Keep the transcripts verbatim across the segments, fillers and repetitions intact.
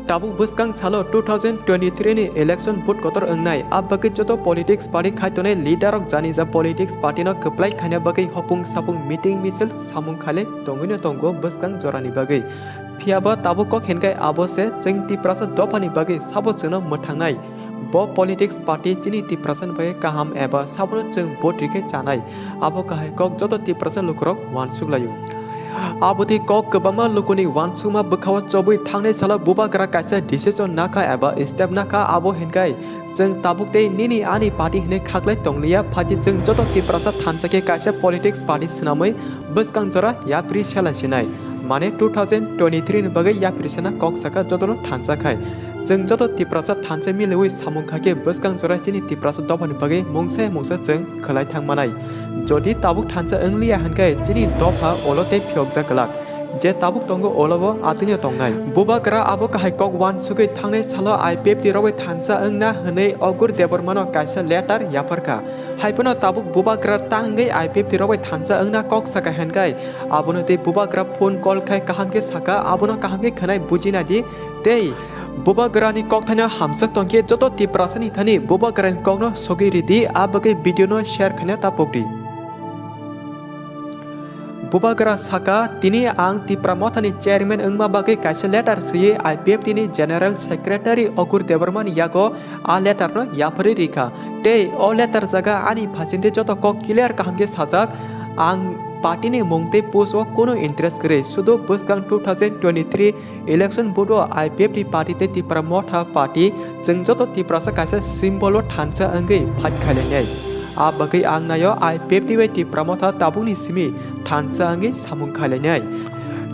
Tabuk bwskang salo two thousand twenty-three ni election vote kotor wngnai, a bagwi joto politics party khai tongnai leader rok jani ja politics party no kwplai khaina bagwi hopung sapung meeting misil samung khailai tongwino tongo bwskang jorani bagwi. Phiyaba tabuk kok hinkai abo se chwng Tiprasa dophani bagwi sabo chwngno mwthangnai. Bo politics party chini Tiprasa ni bagwi kaham eba sabono chwng vote rikhe chanai. Abo kahai kok joto Tiprasa lukurok wansuk laio. Abotwi kok kwbangma lukuni wansukma bwkhao chobwi thangnai salo bubagra kaisa decision nakha eba step nakha, abo hinkai chwng tabuk tei nini ani party hinwi khaklai tongliya, phaidi chwng joto Tiprasa thansa khe kaisa politics party swnamwi bwskang jora yapri sela sinai. Mane two thousand twenty-three ni bagwi yapri sena kok saka jotono thansa khai. Chwng joto Tiprasa thansa miliwi samung kha khe bwskang jora chini Tiprasa dophani bagwi mungsa mungsa chwng khwlai thang manai. Jodi tabuk thansa wngliya hinkhe chini dopha olo tei phiyokjak glak. Je tabuk tongo olo bo atwino tongnai. Bubagra abo kahai kok wansugwi thangnai salo I P F T rogwi thansa wngna hwnwi Ogur Debbarmano kaisa letter yapharkha. Haiphano tabuk bubagra tangwi I P F T rogwi thansa wngna kok saka hinkhe abono tei bubagra phone call khai kaham khe saka, abono kaham khe khwnai bujina di tei bubagrani kokthaino hamjak tongkhe joto Tiprasani thani bubagrani kokno sogwi ridi, a bagwi video no share khaina tapokdi. Bubagra saka, tini ang Tipra Mothani chairman wngma bagwi kaisa letter swiwi I P F T ni general secretary Ogur Debbarmani yago a letter no yapharwi rikha. Tei o letter jaga ani phasingtwi joto kok clear kaham khe sajak. Ang party ni mung tei post o kunu interest kwrwi, sudu bwskang two thousand twenty-three election vote o I P F T party tei Tipra Motha party chwng joto Tiprasa kaisa symbol o thansa wngwi fight khailainai. A bagwi ang naio I P F T bai Tipra Motha tabukni simi thansa wngwi samung khailainai.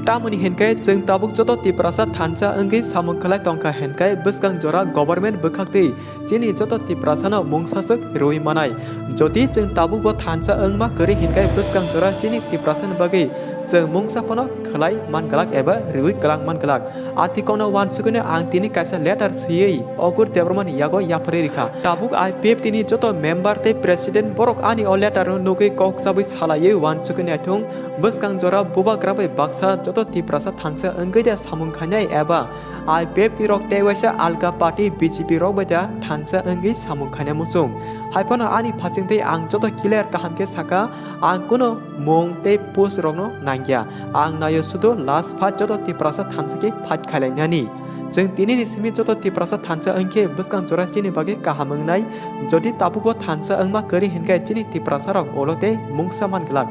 Tamoni hinkhe chwng tabuk joto Tiprasa thansa wngwi samung khlai tongkha hinkhe bwskang jora government bwkhaktwi chini joto Tiprasano mungsaswk rwui manai. Jodi chwng tabukbo thansa wngma kwrwi hinkhe bwskang jora chini Tiprasani bagwi chwng mungsa phano khwlai man glak eba rwui kwlang man glak. A tikokno wansugwino ang tini kaisa letter swiwi Ogur Debbarmani yago yapharwi rikha. Tabuk I P F T ni joto member tei president borok ani o letter no nugwi kok chabwi salaiwi wansugwi naithung, bwskang jora bubagra bai baksa joto Tiprasa thansa wngwi da samung khainai eba I P F T rok tei waisa alka party B J P rok bai da thansa wngwi samung khaina muchung. Haiphano ani phasingtwi ang joto clear kaham khe saka, ang kuno mung tei post rokno nangya. Ang naio sudu last fight joto Tiprasa thansa khe fight khailainani. Chwng tinini simi joto Tiprasa thansa wngkhe bwskang jora chini bagwi kaham wngnai. Jodi tabukbo thansa wngma kwrwi hinkhe chini Tiprasa rok ulo tei mungsa man glak.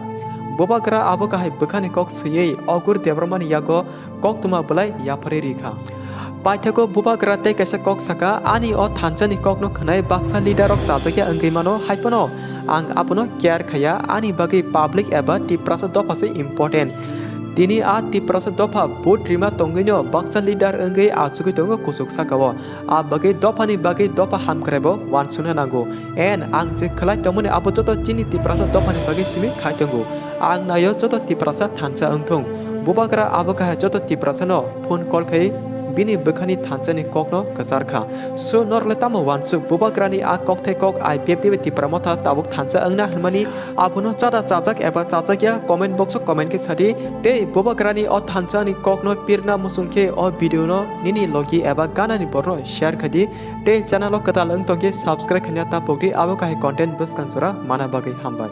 Bubagra abo kahai bwkhani kok swiwi Ogur Debbarmani yago koktwma bwlai yapharwi rikha. Paithago bubagra tei kaisa kok saka, ani o thansani kokno khwnai baksa leader rok chajakya wngwi mano, haiphano ang abono care khaiya, ani bagwi public eba Tiprasa dopha se important. Tini a Tiprasa dopha vote rima tongwino baksa leader wngwi achugwi tongo kuchuk sakao. A bagwi dophani bagwi dopha hamkrai bo wansukna nango. En ang je khlai tongmani abo joto chini Tiprasa dophani bagwi simi khai tongo. Ang naio joto Tiprasa thansa wngthung. Bubagra abo kahai joto Tiprasano phone call khai bini bwkhani thansani kokno kwchar kha. So norokle tamo wansuk bubagrani a kokthai kok I P F T bai Tipra Motha tabuk thansa wngna hwnmani? Abono chada chajak eba chajakya comment box o comment khe sadi. Tei bubagrani o thansani kokno pirna muchung khe o video no nini logi eba ganani borno share khaidi. Tei channel o kwtal wng tongkhe subscribe khaina tapokdi, abo kahai content bwskang jora mana bagwi hambai.